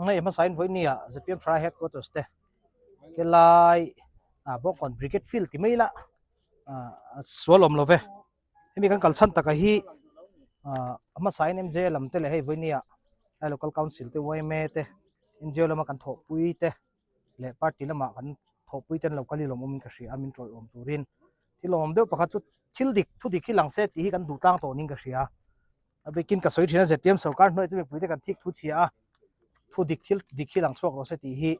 Hei hmasain vawinia zpm Thalai Headquarters te helai ah Bawngkawn Brigade Field ti mai ila ah sual awm lo ve. Hemi kan kal chhan taka hi ah a hmasain MJ lam te leh hei vawinia hei Local Council te yma te NGO lama kan thawhpui te leh party lamah kan thawhpui te an lo kal hi lawmawm in ka hria a min tawih awm turin thil lawmawm deuh pakhat chu thil dik thu dik hi lang se tih hi kan duh tlang tawh niin ka hria. A bikin ka sawi thin a zpm sorkar hnuai chu mipui te kan thik thu chhia a, thu dik thil dik hi lang chhuak rawh se tih hi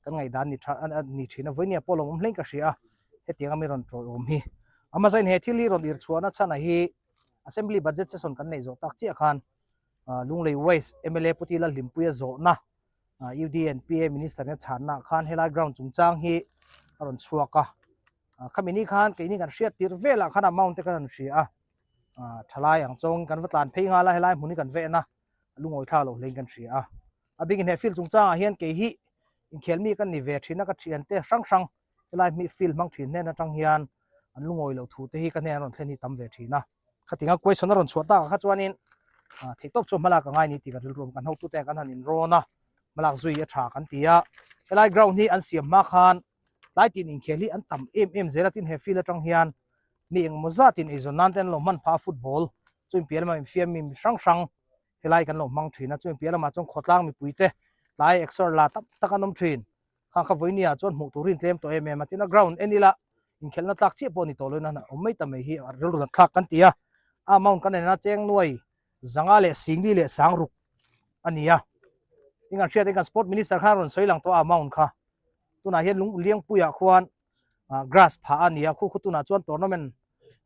kan ngaihdan ni tha a ni thin a, vawinia pawh lawmawm hlein ka hria a, hetiang a mi rawn tawiawm hi. Amazon he thil hi rawn ir chhuahna chhan ah hi Assembly Budget Session kan neih zawh tak chiah khan Lunglei West mla Pu Tila Hlimpuia zawhna UDNPA Minister in a chhanna ah khan helai ground chungchang hi a rawn chhuak a, khami ni khan keini kan hriat tirh velah khan amount te kan rawn hria a. ah thalai ang chuan kan va tlan phei nghal a helai hmun hi kan veh na lungawi thlak loh hlein kan hria a a bikin he field chungchang ah hian kei hi inkhel mi ka ni ve thin a ka thian te hrang hrang helai hmi field hmang thin hnen atang hian an lungawi loh thu te hi ka hnen a rawn thlen hi tam ve thin a khatinga question a rawn chhuah tak ah kha chuanin ah theihtawp chu hmalak a ngai ni tih ka rilru kan hotute kan han inrawn a hmalak zui a tha kan ti a helai ground hi an siam hma khan tlai tin inkhel hi an tam em em zel a tin he field atang hian mi engemaw zatin eizawn nan te an lo hman phah a football chu inpiah lamah infiam mi mi hrang hrang helai kan lo hmang thin a chu inpiah lamah chuan khawtlang mipui te tlai exer la tam tak an awm thin khang kha vawinia chuan hmuh tur hi tlem tawh em em a tin a ground en ila inkhelhna tlak chiah pawh a ni tawh loin a awm mai ta mai hi a rilru nat thlak kan ti a a amount kan en a cheng nuai zanga leh singli leh sangruk a ni a tin kan hriat in kan sport minister khan a rawn sawi lang tawh a amount kha tunah hian lung liangpuiah khuan ah grass phah a ni a khu khu tunah chuan tournament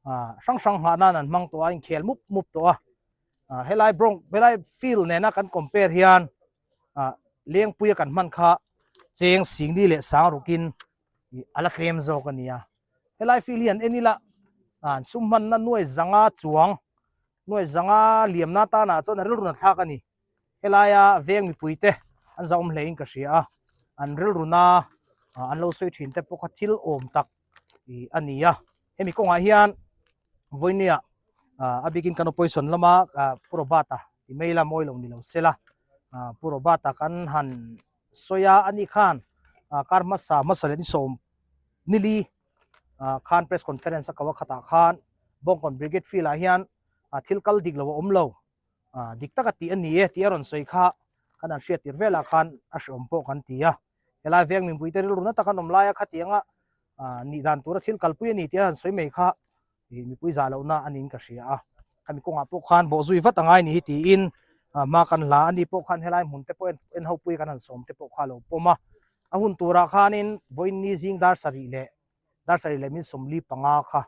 ah hrang hrang nghah nan an hmang tawh a inkhel mup mup tawh a ah helai brawng helai field nena kan compare hian ah lengpuia kan hman kha cheng singli leh sang rukin ih a la tlem zawk a ni a helai field hi an en ila ah an sum hmanna nuai zanga chuang nuai zanga liamna tanah chuan a rilru na thlak a ni. Helaia veng mipuite an zahawm hlein ka hria a, an rilruna an lo sawi thin te pawh kha thil awm tak a ni a. Hemi kawngah hian vawinia a bikin kan opposition lama Pu Robert-a ti mai ila mawi lo ni lo se la, Pu Robert-a kan han sawi a, ani khan kar hmasa hmasa leh ni sawm nili khan press conference a ko a khatah khan Bawngkawn Brigade Field-ah hian thil kal dik lo a awm lo. ah dik taka tih a ni e tih a rawn sawi kha kan han hriat tir velah khan a hreawm pawh kan ti a helai veng mipui te rilru na tak an awm lai a khatianga ah nih dan tura thil kalpui a ni tih a han sawi mai kha ih mipui zah lohna a niin ka hria a khami kawngah pawh khan bawh zui vat a ngai ni hi tiin ah hma kan hla a ni pawh khan helai hmun te pawh en ho pui kan han sawm te pawh kha a lo pawm a a hun turah khanin vawiin ni zing dar sarih leh dar sarih leh min 45 kha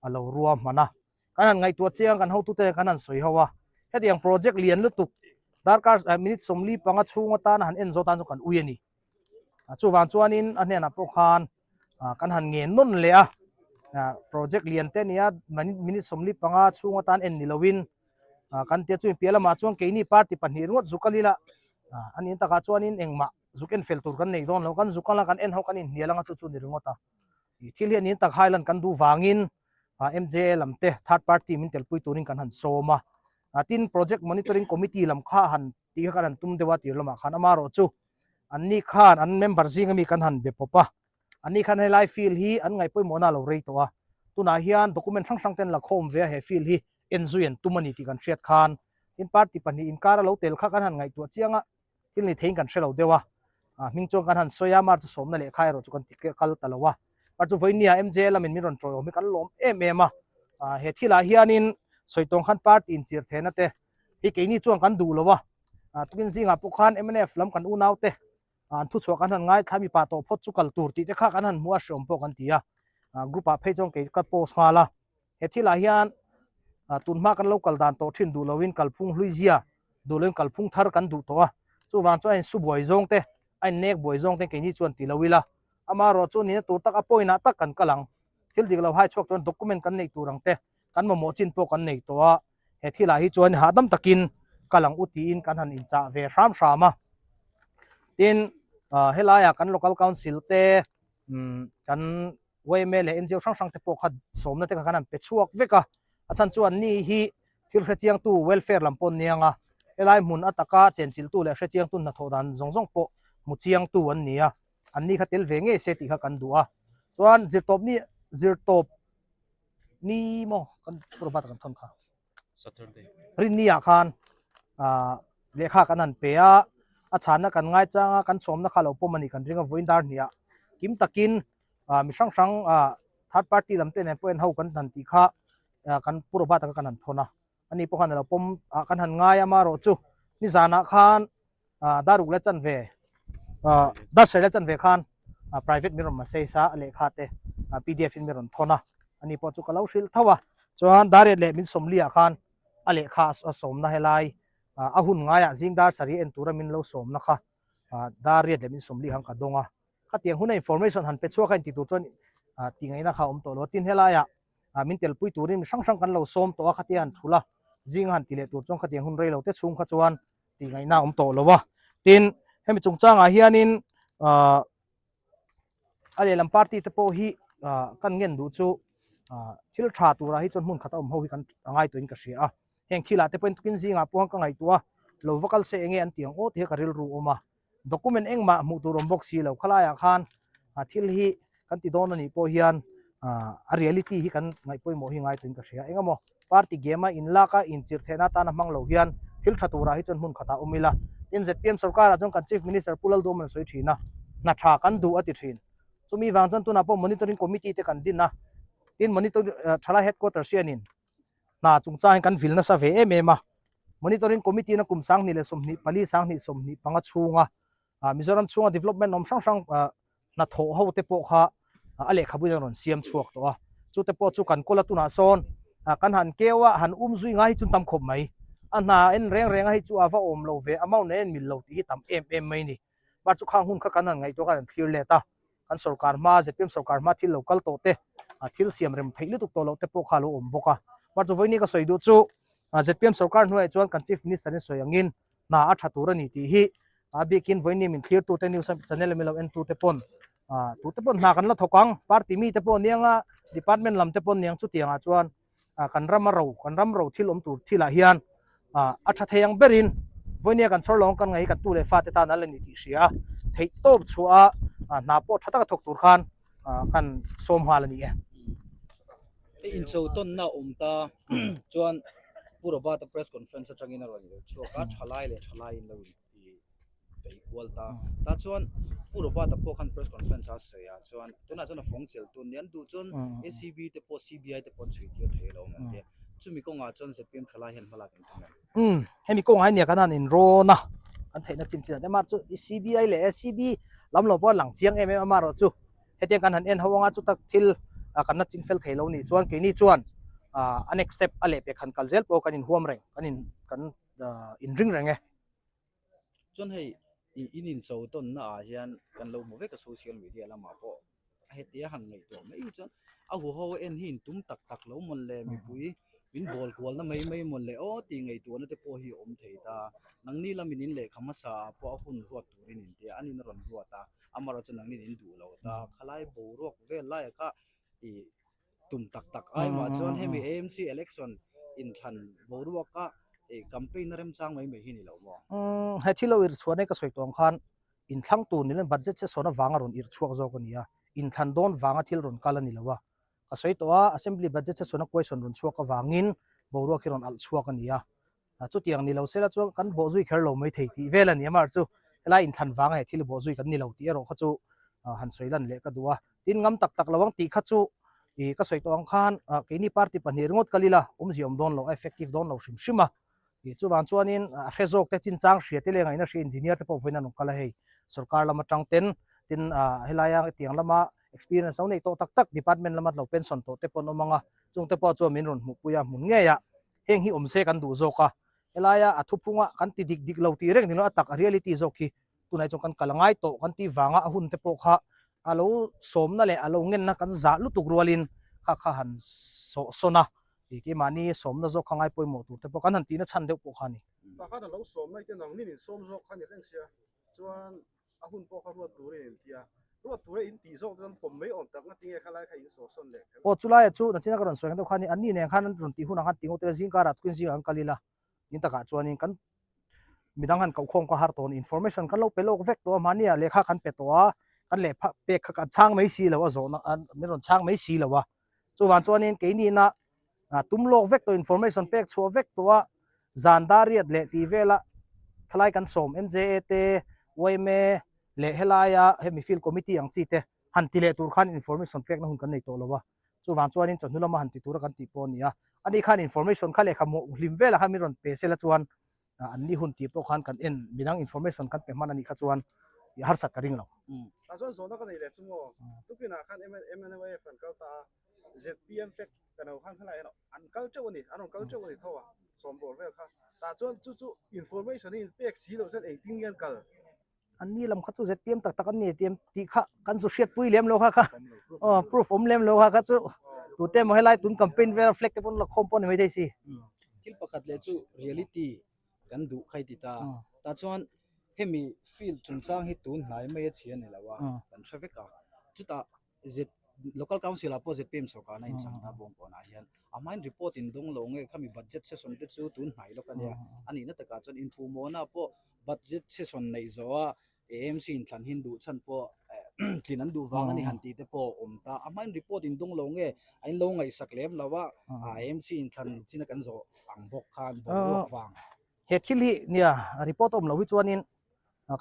a lo rua hman a. Kan han ngaihtuah chiang kan hotute kan han sawi ho a, hetiang project lian lutuk darkar minute 45 chhung atana han en zawh tan chu kan ui a ni. Chuvang chuanin a hnenah pawh khan kan han ngen nawn leh a, project lian te nia minute 45 chhung atan en ni loin kan tia chu inpiah lamah chuan keini party pahnih ringawt zuk a lila a nih takah chuanin engmah zuk en fel tur kan nei dawn lo, kan zuk anga kan en ho kan inhnial anga chu chu ni ringawt a. Thil hi a nin tak highland kan duh vangin MJA lam te third party min telpui turin kan han sawm a. Tin project monitoring committee lam kha han tih kha kan han tum deuh a tir lamah khan amarawh chu anni khan an member zinga mi kan han be pawp a. Anni khan helai field hi an ngaih pawimawhna a lo rei tawh a. Tunah hian document hrang hrang te an la khawm ve a he field hi en zui an tum a ni tih kan hriat khan tin party pahnih inkar a lo tel kha kan han ngaihtuah chiang a. Thil ni theiin kan hre lo deuh a, hming chuan kan han sawi a, mar chu sawmna lehkha erawh chu kan ti kal ta lo a. Mar chu vawinia MJ lamin min rawn tawiawm hi kan lawm em em a, he thilah hianin sawi tawng khan party inchir thehna te hi keini chuan kan duh lo a, tukin zingah pawh khan mnf lam kan unaute an thuchhuah kan han ngaithla mipa tawh phawt chu kal tur tih te kha kan han hmu a hreawm pawh kan ti a, group ah phei chuan kei ka post nghal a. He thilah hian tun hma kan lo kal dan tawh thin duh loin kalphung hlui zia duh loin kalphung thar kan duh tawh a, chuvang chuan a insu buai zawng te, a innek buai zawng te keini chuan ti lo ila, amaherawh chu nihna tur tak a point ah tak kan kal ang. Thil dik lo hai chhuak turin document kan neih tur ang te, kan mamawh chin pawh kan nei tawh a, he thilah hi chuan hahdam takin kal ang u tiin kan han inchah ve hram hram a. Tin, helaiah kan local council te kan yma leh NGO hrang hrang te pawh kha sawmna te kha kan han pe chhuak vek a, a chhan chu anni hi thil hre chiangtu welfare lam pawh an ni ang a. Helai hmun ataka chenchiltu leh hrechiangtu hnathawh dan zawng zawng pawh hmu chiangtu an ni a, anni kha tel ve ngei se tih kha kan duh a. Chuan zirtawp ni zirtawp ni maw kan purbat kan thawn kha. Saturday. Rinni ah khan ah lehkha kan han pe a, a chhanna kan ngai chang a, kan chhawmna kha lo pawm a ni kan ring a vawiin dar hnih ah kim takin ah mi hrang hrang ah third party lam te nen pawh en ho kan han tih kha ah kan purbat ah kha kan han thawn a. Ani pawh khan a lo pawm ah kan han ngai a marawh chu nizanah khan ah daruk la chanve ah darhsai la chanve khan ah private mi rawn message a lehkha te ah pdf in mi rawn thawn a ani pawh chu ka lo hrilh tho a chuan darriat leh min sawmli ah khan a lehkha a sawmna helai ah a hun ngaiah zing dar sarih en tura min lo sawmna kha ah darriat leh min sawmli khan ka dawng a khatiang huna information han pe chhuak a inti tur chuan ah tih ngaihna kha a awm tawh lo a tin helaiah ah min telpui turin mi hrang hrang kan lo sawm tawh a khatia han thul a zing a han ti leh tur chuan khatiang hun rei lo te chhung kha chuan tih ngaihna a awm tawh lo a tin hemi chungchangah hianin ah a lehlam party te pawh hi ah kan ngen duh chu ah thil tha turah hi chuan hmun khat a awm ho hi kan a ngai tawhin ka hria a heng thilah te pawhin tukin zingah pawh ka ngaihtuah a lo va kal se enge an tih ang aw tih hi ka rilru a awm a. Document engmah hmuh tur awm bawk si lo khalaiah khan a thil hi kan ti dawn a nih pawh hian a reality hi kan ngaih pawimawh hi ngai tuin ka hria. Eng emaw party game a inlak a inchirh theihna atana hmang lo hian thil tha turah hi chuan hmun khatah awm ila. Tin zpm sorkarah chuan kan Chief Minister Pu Lalduhawm an sawi thin a, hna tha kan duh a ti thin. Chumi vang chuan tunah pawh monitoring committee te kan din a, tin monitoring thalai headquarters hianin hna chungchang hian kan vil nasa ve em em a, Monitoring Committee na kum 2024 2025 chhunga Mizoram chhunga development awm hrang hrang hnathawh ho te pawh kha a lehkhabu hian rawn siam chhuak tawh a, chu te pawh chu kan kawl a tunah sawn kan han keu a, han um zui ngai hi chu tam khawp mai, a hna en reng reng a hei chu a va awm lo ve, amount nen mil lo tih hi tam em em mai ni, mahse chu khang hun kha kan han ngaihtuah khan an thlir let a. Kan sorkar hma, zpm sorkar hma thil lo kal tawh te, thil siam rem theih lutuk tawh loh te pawh kha a lo awm bawk a. Mahse vawiin ka sawi duh chu zpm sorkar hnuaiah chuan kan Chief Minister in sawi angin hna a tha tur a ni tih hi a bikin vawiin min thlir tute news channel min lo en tute pawn tute pawn hna kan la thawk ang, party mi te pawh aniang a, department lam te pawh aniang chutiangah chuan kan ram a ro, kan ram ro thil awm tur thilah hian a tha thei ang berin vawinia kan chhawr lawng kan ngaih hi kan tu leh fate tan an la ni tih hria a, theih tawp chhuah a hna pawh tha taka thawk tur khan kan sawm nghal a ni e. Hei incho tawnna a awm ta chuan Pu Robert-a press conference atangin a rawn leh chhuak a, thalai leh thalaiin lo in i bei kual ta. Tah chuan Pu Robert-a pawh khan press conference a sawi ah chuan tunah chuan a fawng chel tun ni an duh chuan ACB te pawh CBI te pawh an chhui tir thei lo an ti a. Chumi kawngah chuan zpm thalai hian hmalak in tum em? Umm hemi kawngah hian nia kan han inrawn a, kan theihna chin chin ah te mahse chu CBI leh ACB lam lo pawh a lang chiang em em a amaherawhchu hetiang kan han en ho anga chutak thil kan la ching fel thei lo nih chuan keini chuan a next step a lehpek han kal zel pawh kan inhuam reng kan in kan inring reng e. Chuan hei in incho tawnna ah hian kan lo hmu vek a social media lamah pawh hetia han ngaihtuah mai hi chuan a huho en hi in tum tak tak lo mawn le mipui min bawl kualna mai mai mawn le aw tih ngaihtuahna te pawh hi a awm thei ta. Nangni lamin in lehkha hmasa ah pawh a hun ruat turin in tia an in rawn ruat a, amaherawhchu chu nangni in duh lo ta khalai boruak vel laiah kha ih tum tak tak ai mah chuan hemi AMC election inthlan boruaka campaign na remchang mai mai hi ni lo maw? Umm he thil lo irh chhuah nei ka sawi tawng khan inthlang tur ni lo budget se sawn avanga rawn irh chhuak zawk a ni a, inthlan dawn vanga thil rawn kal a ni lo a, ka sawi tawh a assembly budget se sawn a question rawn chhuak avangin boruak hi rawn alh chhuak a ni a, chutiang ni lo sela chuan kan bawh zui kher lo mai thei tih vel a ni a mar chu helai inthlan vanga he thil bawh zui kan ni lo tih erawh kha chu han sawi lan leh ka duh a tin ngam tak tak lo ang tih kha chu ih ka sawi tawh ang khan keini party pahnih ringawt kal ila awmzia awm dawn lo a effective dawn lo hrim hrim a ih chuvang chuanin a hre zawk te chinchang hria te leh ngaihna hria engineer te pawh vawiin an rawn kal a hei sorkar lam atang ten tin helaia hetiang lama experience lo nei tawh tak tak department lama lo pension tawh te pawh an awm ang a chungte pawh chuan min rawn hmuhpui a hmun ngei ah Heng hi awm se kan duh zawk a, helaia a thuphunga kan ti dik dik lo tih reng ni lo a tak a reality zawk hi tunah chuan kan kal a ngai tawh kan tih vanga a hun te pawh kha a lo sawmna leh a lo ngenna kan zah lutuk rualin kha kha han sawh sawn a, ih keimahni sawmna zawk kha ngai pawimawh tur te pawh kan han tihna chhan deuh pawh kha a ni. Pakhat a lo sawmna ite nang nin insawm zawk kha ni reng sia chuan a hun pawh kha ruat turin in ti a, ruat tura in tih zawk chuan pawm mai awm tak nga tinge kha lai kha in sawh sawn leh kher. Aw chulaia chu nachina ka rawn sawi ang deuh khan i anni nen khan an rawn tih hunah khan ti ngawt ila zingkarah tukin zingah an kal ila in takah chuanin kan Midang han kohkhawm kha har tawh a ni. Information kan lo pe lawk vek tawh a, mahnia lehkha kan pe tawh a, kan lehkha pek kha kan chhang mai si lo a, zawhna min rawn chhang mai si lo a. Chuvang chuanin keinihna tum lawk vek tawh information pek chhuah vek tawh a, zan dar riat leh tih vela khalai kan sawm MJA te, yma leh helaia hemi field committee ang chi te han ti leh tur khan information pekna hun kan nei tawh lo a. Chuvang chuanin chawhnu lama han ti tura kan tih pawh a ni a. Ani khan information kha lehkha hmuh hlim velah khan min rawn pe sela chuan an ni hun tih pawh khan kan en midang information kan pe hman a nih kha chuan i harsat ka ring lo. Tah chuan zawhna ka nei leh chu maw? Tukinah khan MNYF an kal ta a, zpm fek ka no khan helai erawh an kal teuh a ni, an rawn kal teuh a ni tho a, sawmbawl vel kha. Tah chuan chu chu information hi inpek si loh chuan engtin nge an kal? An ni lam kha chu zpm tak tak an ni tih tih kha kan zu hriatpui lem lo kha kha aw proof awm lem lo kha kha chu tute emaw helai tun campaign vel flag te pawn la khawm pawh ni maithei si. Thil pakhat leh chu reality kan duh kha i ti ta. Tah chuan hemi field chungchang hi tun hnai mai a chhia ni lo a, kan hre vek a. Chutah Z Local Council ah pawh zpm sorkarna in chang ta bawng pawnah hian a hmain report in dawng lo nge khami budget session te chu tun hnai lawk a nia. A nihna takah chuan inphuhmawhna pawh budget session neih zawh a AMC in thlan hin duh chhan pawh tlin an duh vang a ni han tih te pawh a awm ta. A hmain report in dawng lo nge a in lo ngaihsak lem lo a, AMC in thlan chin a kan zawh ang bawk khan boruak vang. He thil hi nia report awm lo hi chuanin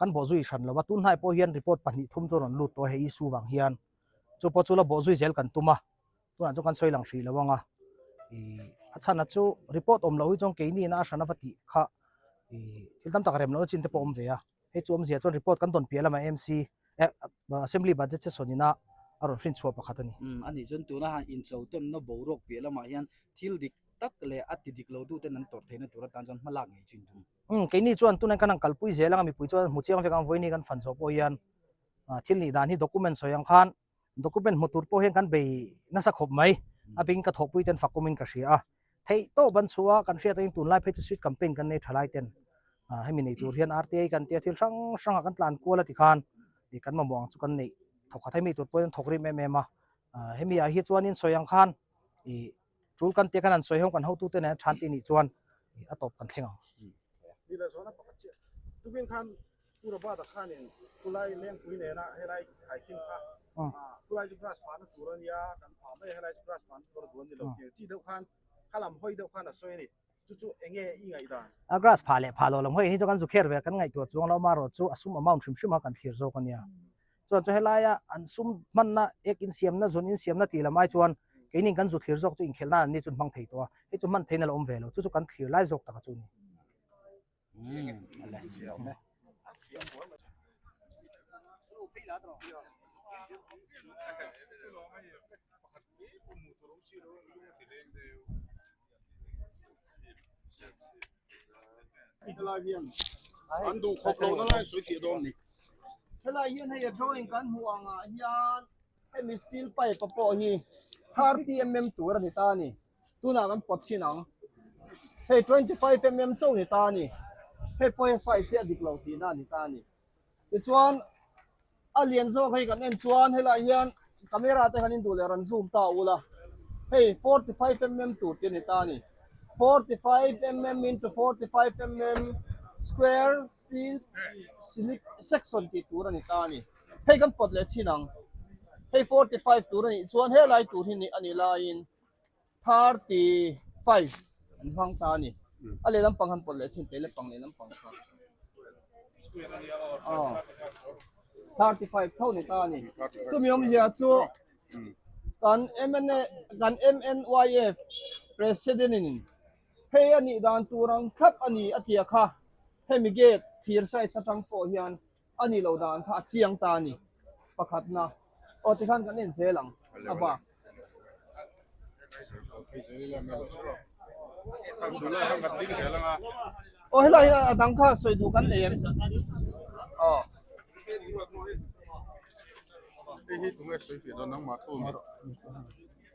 kan bawhzui hran lo a, tunhnai pawh hian report pahnih thum chu a rawn lut tawh a he issue vang hian chu pawh chu la bawhzui zel kan tum a, tunah chuan kan sawi lang hrih lo ang a, ih a chhan a chu report awm lo hi chuan keini ina a hran a va tih kha ih thil tam tak rem lohna chin te pawh a awm ve a, hei chu awmzia chuan report kan dawn piah lamah MC eh assembly budget session ina a rawn hrin chhuah pakhat a ni. Umm a nih chuan tuna han incho tawnna boruak piah lamah hian thil dik tak leh a ti dik lo tuten an tawrh theihna tur atan chuan hma lak ngei chu intum. Umm keini chuan tunah kan han kalpui zel anga mipui chuan hmu chiang vek ang vawiini kan fan zawh pawh hian thil nih dan hi document sawi ang khan document hmu tur pawh hian kan bei nasa khawp mai a bing ka thawhpui ten fak awmin ka hria a theih tawp an chhuah a kan hriat angin tunlai phei chu street campaign kan nei tha lai ten hemi nei tur hian RTI kan tia thil hrang hrangah kan tlan kual a tikhan kan mamawh ang chu kan neih thawkhat hemi tur pawhin an thawk rim em em a hemi ah hi chuanin sawi ang khan ih Tul kan tia kan han sawi ho kan hotute nen a than tih nih chuan a tawp kan thleng ang. Ni leh zawhna pakhat chiah. Tukin khan Pu Robert-a khanin khulai lengpui nena helai haikhin kha khulai chu grass phahna tur a nia kan phah mai a helai chu grass phahna tur a duh a ni lo tih ang chi deuh khan kha lam hawi deuh khan a sawi a ni. Chu chu eng nge i ngaihdan? A grass phah leh phah lo lam hawi hi chu kan zu kher ve kan ngaihtuah chuang lo amaherawh chu a sum amount hrim hrim a kan thlir zawk a nia. Chuan chu helaia an sum hmanna ek insiamna zun insiamna tih lam ai chuan keinin kan zu thlir zawk chu inkhelh nan an ni chu an hmang thei tawh a, hei chu hman theiin a la awm ve lo, chu chu kan thlir lai zawk taka chu a ni. Helai hian an duh khawp lohna lai sawi fiah dawn ni. Helai hian hei a drawing kan hmuh angah hian hemi steel pipe a pawh hi 30 mm tur a ni ta a ni. Tunah kan pawt thin ang. Hei 25 mm chauh ni ta a ni. Hei pawh hi size hi a dik lo tihna a ni ta a ni. Tichuan a lian zawk hei kan en chuan helai hian camera te khan in duh leh rawn zoom ta ula hei 45 mm tur te a ni ta a ni 45 mm into 45 mm square steel silic section tih tur a ni ta a ni hei kan pawt leh chin ang hei 45 tur a nih chuan helai tur hi a ni laiin 35 an hmang ta a ni a lehlam pang han pawlh leh chin te lehpang lehlam pang kha aw 35 tho ni ta a ni chumi awmzia chu kan MNA kan MNYF president in hei a nih dan tur ang thlap a ni a tia kha hemi gate thir size atang pawh hian a nih loh dan kha a chiang ta a ni pakhatna aw tikhan kan en zel ang a bak. Aw helai hian a dang kha sawi duh kan nei em? Aw. Hei hi tunge sawi fiah dawn nangmah thu mi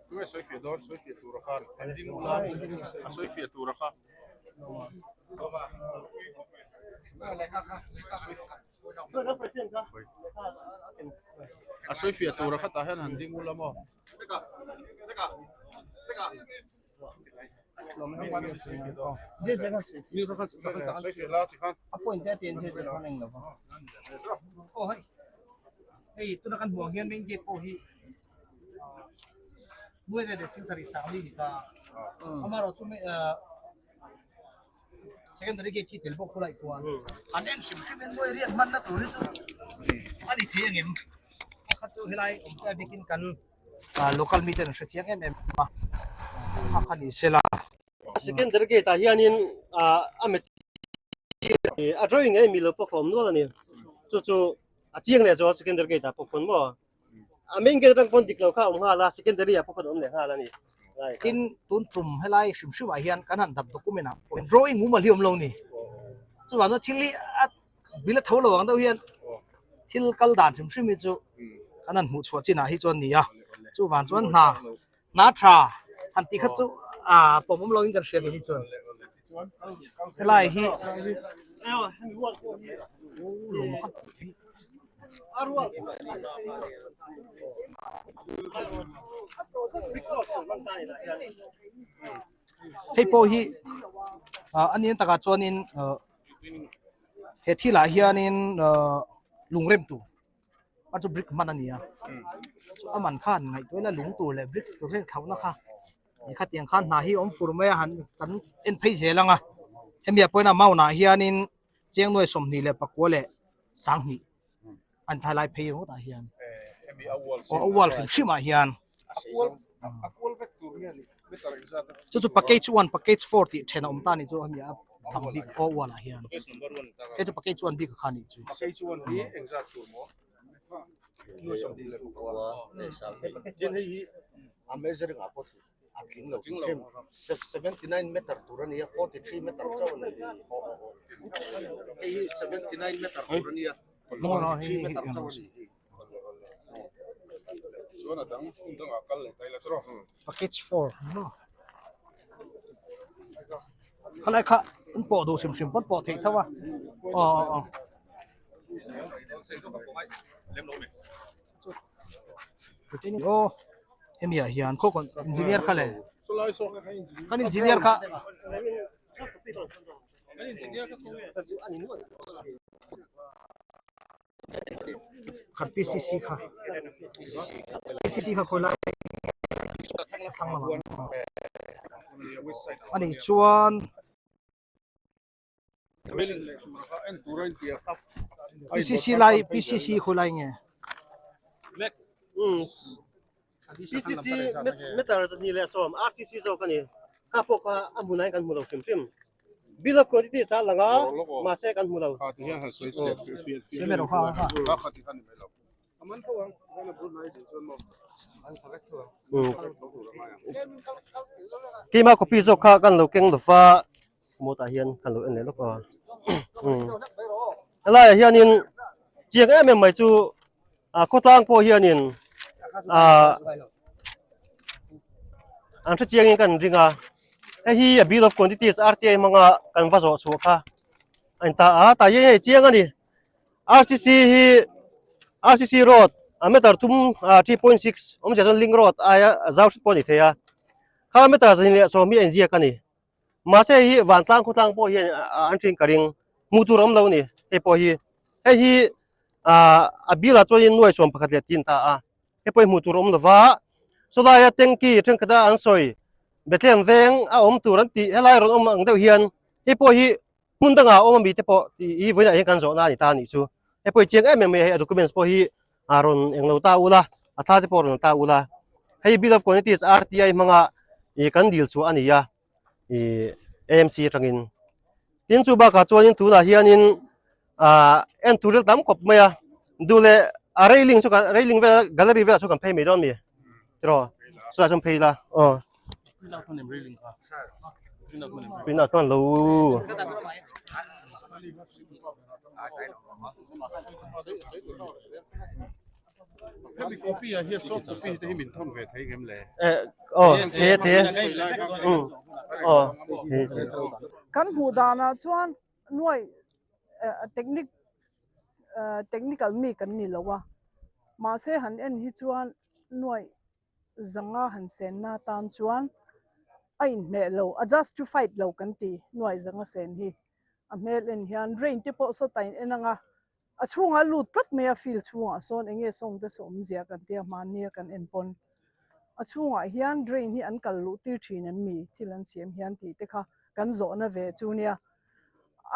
tunge sawi fiah dawn sawi fiah tur a khan a sawi fiah tur a kha. A sawi fiah tur a khatah hian han ding ula maw? Aw hei hei tuna kan hmuh ang hian main gate pawh hi nuai leh sing sarih sang li ni ta amaherawh chu secondary gate hi tel bawk khulai kual an en hrim hrim in nuai riat hmanna tur hi chu a ni thei angem a kha chu helai awm te a bikin kan local mi ten an hre chiang em em a kha kha ni sela. Secondary gate ah hianin a met a drawing em milo pawh kha awm nual a ni chu chu a chiang leh zual secondary gate ah pawh khawn maw a main gate atang pawn dik lo kha a awm nghal a secondary ah pawh khawn a awm leh nghal a ni. Tin tun tum helai hrim hrim ah hian kan han dap document ah pawh drawing mumal hi awm lo ni chuvang chuan thil hi a bil a tho lo ang deuh hian thil kal dan hrim hrim hi chu kan han hmuh chhuah chinah hi chuan ni a chuvang chuan hna hna tha han tih kha chu a pawm awm lo in kan hria ve hi chuan helai hi hei pawh hi ah a nia takah chuanin ah he thilah hianin ah lungrem tur a chu brick hman a ni a a man khan ngaihtuah ila lung tur leh brick tur hian thlauhna kha khatiang khan hna hi a awm fur mai a han kan en phei zel ang a hemi ah pawhin a amount ah hianin cheng nuai 24 leh 2000 an thai lai phei ringawt ah hian aw a wall hrim hrim ah hian chu chu package one package four tih then a awm ta a ni chu hemi a tham bik aw wall ah hian hei chu package one bik a kha a nih chu. A tling lo hrim hrim. 79 meter tur a nia, 43 meter chauh a ni. Hei hi 79 meter tur a nia, 43 meter chauh a ni. Chuan a dang hmun dangah kal leh ta ila chu. Package 4 no. Khalai kha an pawh duh hrim hrim pawn pawh theih tho a. Aw aw aw. Aw hemi ah hian khaw kawn engineer kha le kan engineer kha khat PCC kha PCC kha khawi lai thlang lamah ani chuan. PCC lai PCC khawi lai nge? PCC meter zahnih leh sawm RCC zawk a ni. Kha pawh kha a hmunah hian kan hmu lo hrim hrim. Bill of quantities a lang a mahse kan hmu lo. Keimah copy zawk kha kan lo keng lova mawtah hian kan lo en leh lawk a helaiah hianin chiang em em mai chu ah khawtlang pawh hianin ah an hre chiangin kan ring a hei hi a bill of quantities RTI hmanga kan va zawh chhuah kha a ni ta a tah hian hei chiang a ni. RCC hi RCC road a meter thum 3.6 awmzia chuan link road aia zau hret pawh a ni thei a kha meter zahnih leh sawm hi a inziak a ni mahse hei hi vantlang khawtlang pawh hian an ṭhin ka ring hmuh tur a awm lo a ni hei pawh hi hei hi ah a bilah chuanin nuai sawm pakhat leh tin ta a hei pawh hi hmuh tur a awm lo va chulai a tanky thenkhat a an sawi Bethlehem veng a awm tur an tih helai rawn awm ang deuh hian hei pawh hi Hmun dangah awm ami te pawh tih hi vawiinah hian kan zawhna a ni ta a nih chu. Hei pawh hi chiang em em mai a, hei a documents pawh hi a rawn englo ta ula, a thla te pawh rawn ta ula. Hei Bill of Quantities RTI hmanga ih kan dil chhuah a ni a, ih AMC atangin. Tin chu bakah chuanin tunah hianin ah en tur ril tam khawp mai a, duh leh a railing chu kan railing vel gallery velah chu kan phei mai dawn mi tiraw chulaiah chuan phei ila aw. Pinah chuan lo Hemi copy ah hian soft copy te hi min thawn ve thei ngem le? Eh, oh, the the. Um, oh, the. Kan hmuh danah chuan nuai technique technical mi kan ni lo a, mahse han en hi chuan nuai zanga han senna tan chuan. A inhmeh lo, a justified lo kan ti nuai zanga sen hi. A hmel en hian drain te pawh sawta in en ang a, a chhungah a lut tlat mai a field chhungah sawn eng nge sawng te saw awmzia kan tia hmanni a kan en pawn. A chhungah hian drain hi an kal luh tir thin em mi thil an siam hian tih te kha kan zawhna ve chu nia.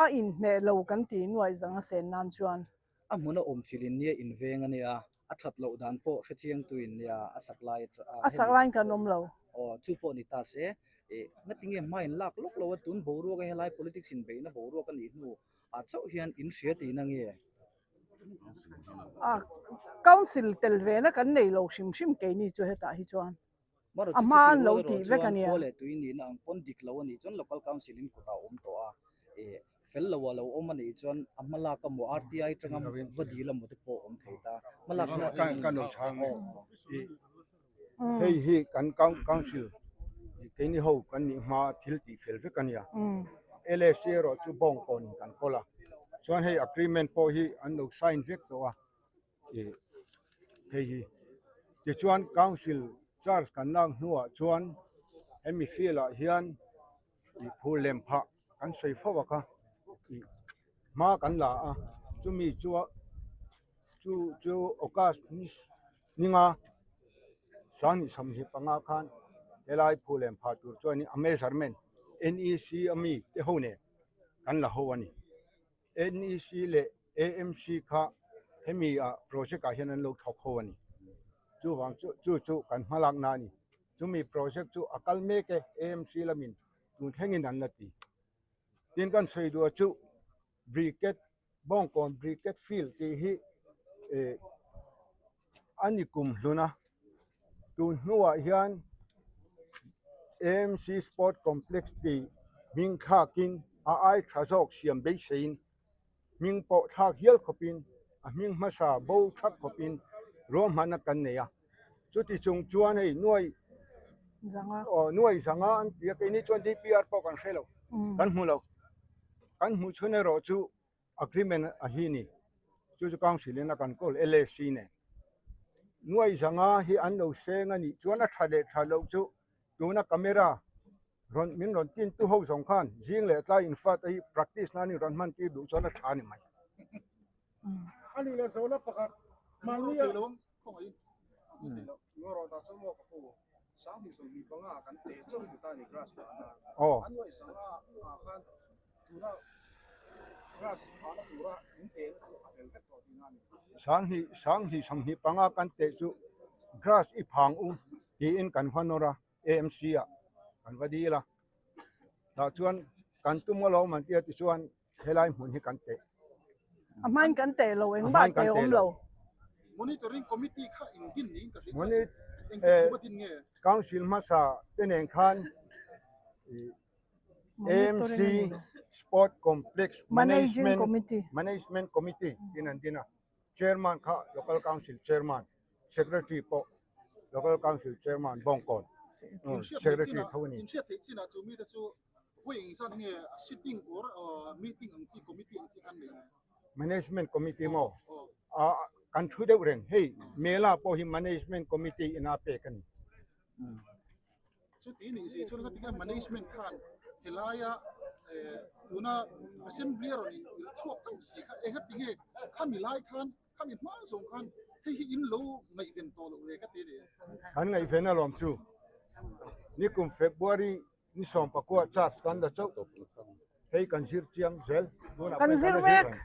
A inhmeh lo kan ti nuai zanga sen nan chuan. A hmun a awm thil in nia inveng a nia, a that loh dan pawh hre chiang tu in nia a sak lai a sak laiin kan awm lo. Aw chu pawh ni ta se, eh ngatinge hma in lak lawk lo a tun boruak a helai politics in beihna boruak a nih hnu ah chauh hian in hria tihna nge? A council tel ve na kan nei lo hrim hrim keini chu hetah hi chuan. Marawh A chu hma chuti an lo rual erawh tih vek a chuan nia. khua leh tui nihna ang pawn dik lo a nih chuan local council in kutah a awm tawh a, eh fel lo a lo awm a nih chuan a hma lak emaw RTI atanga va dil emaw te pawh a awm thei ta. Hma lakna Kan kan lo chhang e. Hei hi kan council keini ho kan nih hma thil tih fel vek a nia. LAC erawh chu bawngkawn in kan kawl a. Chuan hei agreement pawh hi an lo sign vek tawh a. Ih hei hi tichuan council charge kan lak hnuah chuan hemi field ah hian ih phur lem phah kan sawi fo a kha ih hma kan la a chumi chu chu chu august ni ninga sanghnih sawmhnih panga khan helai phur lem phah tur chuan a measurement N E C ami te ho nen kan la ho a ni. NEC leh AMC kha hemi ah project ah hian an lo thawk ho a ni. Chuvang chu chu chu kan hmalakna a ni. Chumi project chu a kal mek e AMC lamin tun thlengin an la ti. Tin kan sawi duh chu Briquette Bawngkawn Briquette Field tih hi eh A ni kum hlun a, tun hnuah hian AMC Sport Complex tih hming thlakin a ai tha zawk siam beiseiin hming pawh thlak hial khawpin a hming hmasa bo thak khawpin ruahmanna kan nei a. Chuti chung chuan hei nuai aw nuai zanga an ti a, keini chuan DPR pawh kan hre lo, kan hmu lo. Kan hmuh chhun erawh chu Agreement a hi ni. Chu chu Council in a kan kawl LAC nen. Nuai zanga hi an lo seng a nih chuan a tha leh tha loh chu tuna camera rawn min rawn tin tu ho zawng khan zing leh tlai in fat a hi practice nan in rawn hman tir duh chuan a tha ni mai. A nih leh zola pakhat mahni a Sanghnih sanghnih 25 kan teh chu grass i phang u tiin kan va nawr a AMC ah kan va dil a tah chuan kan tum alawm an tia tichuan helai hmun hi kan teh. A hmain kan teh lo, engmah teh awm lo. Monitoring committee kha eng din niin ka hria. Moni council hmasa te nen khan AMC Sport Complex Management Committee Management Committee tin an din a. Chairman kha Local Council Chairman, Secretary pawh Local Council Chairman Bawngkawn Secretary tho a ni. Inhriat theih chinah chu mite chu Vawi eng zat nge sitting or meeting ang chi committee ang chi khan nei? Management committee maw? Ah kan thu deuh reng. Hei Mela pawh hi management committee ina pek a ni. Chuti nih si chuan ka tinge management khan helaia tuna assembly a rawn in chhuak chauh si kha enga tinge khami lai khan khami hma zawng khan hei hi in lo ngaihven tawh loh re ka ti a ni. Kan ngaihven alawm chu. Nikum February Ni 14 charge kan la chauh. Hei kan zir chiang zel. Tunah Kan pawhin zir kan la zir mek. reng.